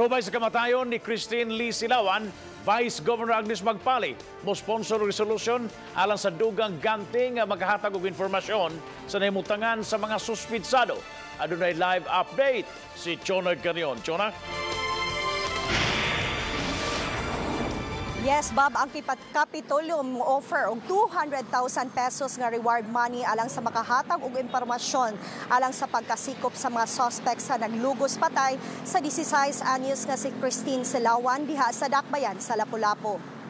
Subay sa kamatayon ni Christine Lee Silawan, Vice Governor Agnes Magpali mo sponsor og resolution alang sa dugang ganting nga maghatag og informasyon sa nahimutangan sa mga suspitsado. Adunay live update si Chona Carion. Chona? Yes, Bob, ang Kapitolyo mo offer og 200,000 pesos nga reward money alang sa makahatag og impormasyon alang sa pagkasikop sa mga suspect sa naglugos patay sa 16 anyos nga si Christine Silawan diha sa Dakbayan sa Lapu-Lapu.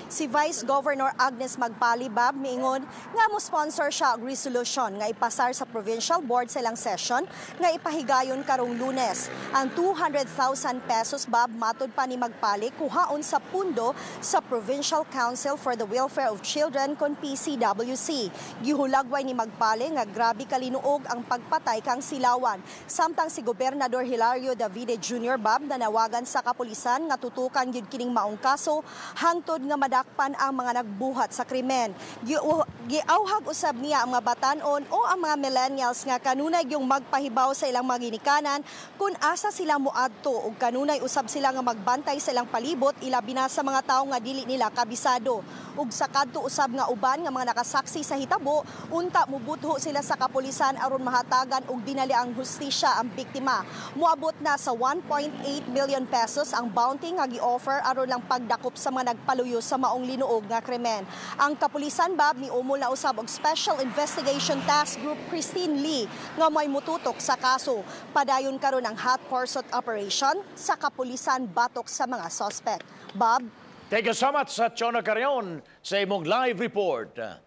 Si Vice Governor Agnes Magpali, Bob, miingon nga mo sponsor siya og resolution nga ipasar sa Provincial Board sa ilang session nga ipahigayon karong Lunes. Ang 200,000 pesos, Bob, matod pa ni Magpali, kuhaon sa pundo sa Provincial Council for the Welfare of Children kon PCWC. Gihulagway ni Magpali nga grabe kalinuog ang pagpatay kang Silawan. Samtang si Gobernador Hilario Davide Jr., Bob, nanawagan sa kapulisan nga tutukan gyud kining maong kaso hangtod nga madakpan ang mga nagbuhat sa krimen. Giauhag usab niya ang mga batanon o ang mga millennials nga kanunay yung magpahibaw sa ilang mga ginikanan kung asa sila moadto ug kanunay usab sila nga magbantay sa ilang palibot, ilabi na sa mga tawo nga dili nila kabisado. Ug sa kadto usab nga uban nga mga nakasaksi sa hitabo, unta mubutho sila sa kapulisan aron mahatagan og dinali ang hustisya ang biktima. Moabot na sa 1.8 million pesos ang bounty nga gi-offer aron lang pagdakop sa mga nagpaluyo sa maong linuog nga krimen. Ang kapulisan, Bob, ni umol na usab og Special Investigation Task Group Christine Lee nga may mututok sa kaso. Padayon karon ang hot pursuit operation sa kapulisan batok sa mga suspect. Bob? Thank you so much sa Chona Carion sa imong live report.